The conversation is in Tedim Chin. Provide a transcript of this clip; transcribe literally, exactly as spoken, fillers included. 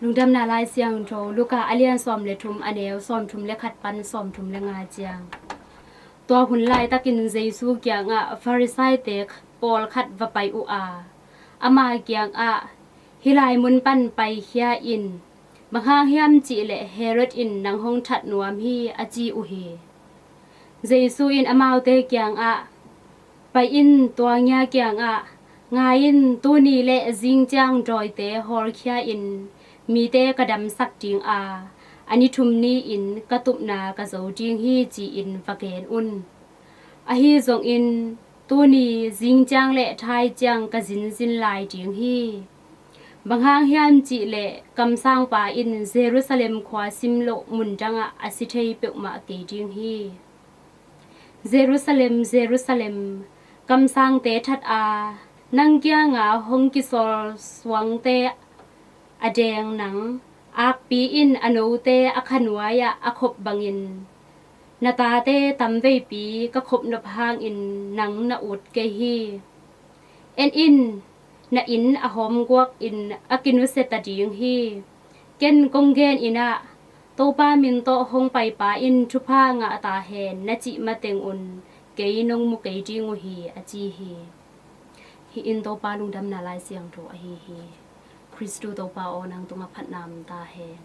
Lungdamna Lai Siangtho Luka a lian sawm le thum, a neu sawm thum le khat pan sawm thum le nga ciang. Tua hun laitakin Jesu kiangah Farisai-te pawlkhat va pai uh a, ama kiangah, "Hih lai mun pan paikhia in, bang hang hiam cih leh Herod in nang hong that nuam hi," a ci uh hi. Jesu in amaute kiangah, "Pai in, tua ngia kiangah, 'Ngai in, tuni le zing ciang dawite hawlkhia in, mite ka damsak ding a, a ni thum ni-in ka tupna ka zo ding hi,' ci-in va gen un. Ahi zongin tuni, zing ciang le thai ciang ka zinzin lai ding hi. Bang hang hiam cih leh kamsangpa in Jerusalem khua sim loh mun dangah a si thei peuhmah kei ding hi. Jerusalem, Jerusalem, kamsangte that a, nang kianga hong kisawl suangte a deng nang, akpi in a note a kha nuai-ah a khop bangin na tate tamveipi ka khopnop hangin nang na ut kei hi. En in, na inn a hawmguak in a kinusia ta ding hi. Ken kong genin ah, Topa min tawh hong paipa in thupha ngah ta hen, na cih mateng un kei nong mu kei ding uh hi," a ci hi. Hih in Topa Lungdamna Lai Siangtho ahi hi. Khristu Topa aw, nang tungah phatna om ta hen.